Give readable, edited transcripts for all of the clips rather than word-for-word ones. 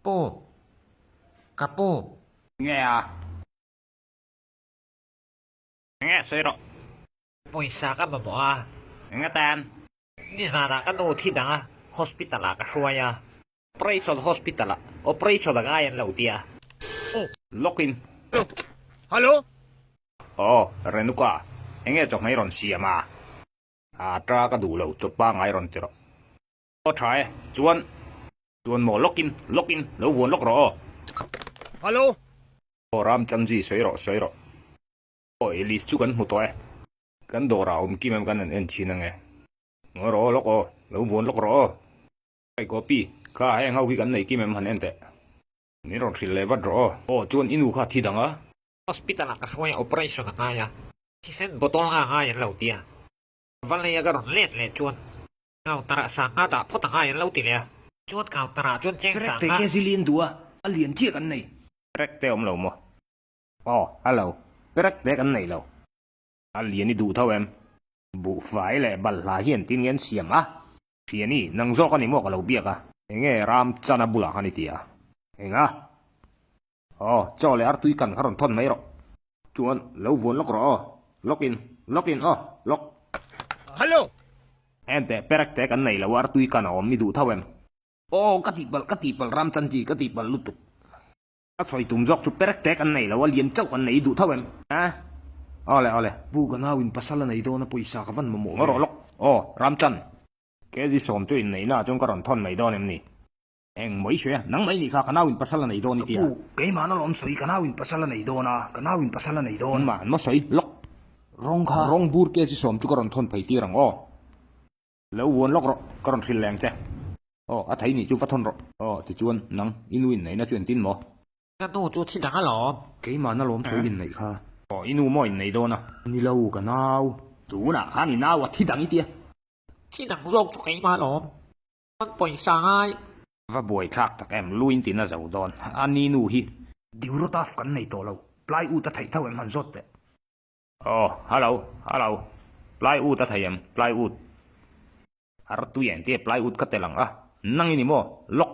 Pu. Ka pu. Nge a? Nge sawi rawh. Pawisa ka mamawh a. Eng atan? Nizanah ka nu thi dang a, hospital ah ka hruai a. Operation hospital ah operation a ngai an lo ti a. Lock in. Hello. Aw, Renuka, enge chawhmeh i rawn siam a? A ta ka duh lo, chaw pangai rawn ti rawh. Aw tha e, chuan chuan maw lock in, lock in, lo vuan lawk rawh aw. Hello. Aw Ramchandji sawi rawh, sawi rawh. Aw Elise chu kan hmu tawh e. Kan dawrah awm kim em kan han en thin ange. Ngaw rawh aw lawk aw, lo vuan lawk rawh aw. Hei Gopi, kha heng ho hi kan nei kim em han en teh. Min rawn hrilh leh vat rawh aw. Aw chuan i nu kha thi dang a. Hospital ah ka hruai a operation a ngai a, thisen bottle nga ngai an lo ti a. Valeia ka rawn let leh chuan counter ah sangha dah phawt a ngai an lo ti leh a. Chuan counter ah chuan cheng Perek sangha. te ke zilin duh a, a lian chiah kan nei. Perek te awm lo maw? Aw, hello. Perek te kan nei lo. A lian i duh tho em? Buhfai leh balhla hian tin nge an siam a? Thiani, nang zawk a ni maw ka lo biak a? Enge ram chana bulah khan i ti a? Enga? Aw, chaw leh artui kan kha rawn thawn mai rawh. Chuan, lo vuan lawk rawh aw. Lawk in, lawk in aw, lawk. Hello! Enteh, perek te kan nei lo a, artui kan a awm i duh tho em? Aw, ka tihpalh, ka tihpalh ram chan chi, ka tihpalh lutuk. Ka sawi tum zawk chu perek tek an nei lo a, lian chauh an nei i duh tho em? A? Awle, awle. Pu ka nau in pasal a nei dawn a pawisa ka van mamawh ve. Ngaw rawh lawk. Aw, Ramchan. KG 10 chu inneihna ah chuan ka rawn thawn mai dawn em ni? Eng maw i sawi a, nang mai nih kha ka nau in pasal a nei dawn i tia. Ka pu, keimah na lawm sawi, ka nau in pasal a nei dawn a, ka nau in pasal a nei dawn. Engmah an maw sawi lawk. Rawng kha. Rawng bur KG 10 chu ka rawn thawn phei tir ang aw. Lo vuan lawk rawh, ka rawn hrilh leng che. Aw, a thei nih chu va thawn rawh. Aw, tichuan, nang, i nu inneihna chu entin maw? Ka nu chu thi dang alawm. Keimah na lawm tho inneih kha. Aw, i nu maw innei dawn a? Ni lo, ka nau. Tunah khan i nau a thi dang i tia. Thi dang zawk chu keimah alawm. Chuan pawisa ngai. Va buai thlak tak em, lu in tina zo dawn. A ni nu hi. Diurotaf kan nei tawh lo, plywood a theih tho em han zawt teh. Aw, hello, hello. Plywood a thei em? Plywood. Ar tui eng te plywood ka tel ang a, nang i ni maw? Lock.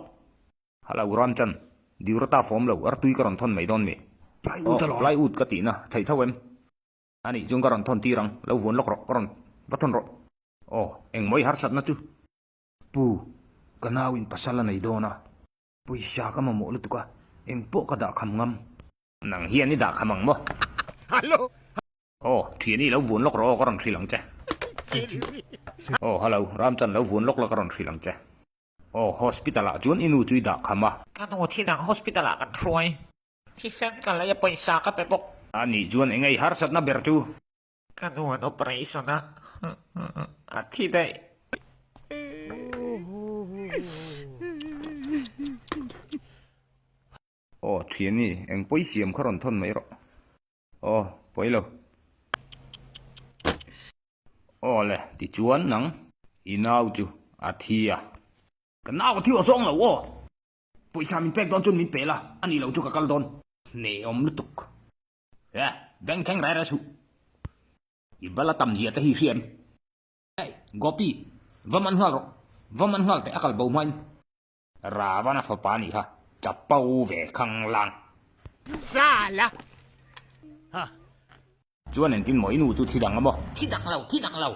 Hello, Ramchan. Diurata fawm lo, ar tui ka rawn thawn mai dawn mi? Plywood Aw, alawm. plywood ka tihna, theih tho em? A nih chuan ka rawn thawn tir ang, lo vuan lawk rawh, ka rawn va thawn rawh. Aw, eng maw i harsatna chu? Pu, ka nau in pasal a nei dawn a. Pawisa ka mamawh lutuk a, eng pawh ka dah kham ngam. Nang hian i dah kham ang maw? Hallo! Aw, thiani lo vuan lawk rawh aw ka rawn hrilh ang che. Aw, hallo, Ramchan lo vuan lawk la ka rawn hrilh ang che. Aw, hospital ah chuan i nu chu i dah kham a. Ka nu thinang hospital ah kan hruai. Thisen ka lei a pawisa ka pe bawk. A nih chuan eng ei harsatna ber chu? Ka nu an operation a, a thi daih. Aw thiani, eng pawi siam kha rawn thawn mai rawh. Aw, pawi lo. Aw le, tichuan nang i nau chu a thi a. Ka nau a thi aw zawng lo aw. Pawisa min pek dawn chuan min pe la, a nih lo chu ka kal dawn. Hneawm lutuk. E, beng thleng rai rai suh. I bala tam zia te hi hria em? Hey, Gopi, va man nghal rawh. Va man nghal teh a kal bo hmain. Ravana fapa nih kha chapo ve khang lang. Zala. Ha. Chuan engtin maw i nu chu thi dang a maw? Thi dang lo, thi dang lo.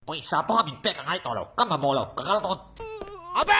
Pawisa pawha min pek a ngai tawh lo, ka mamawh lo, ka kal dawn. Abe!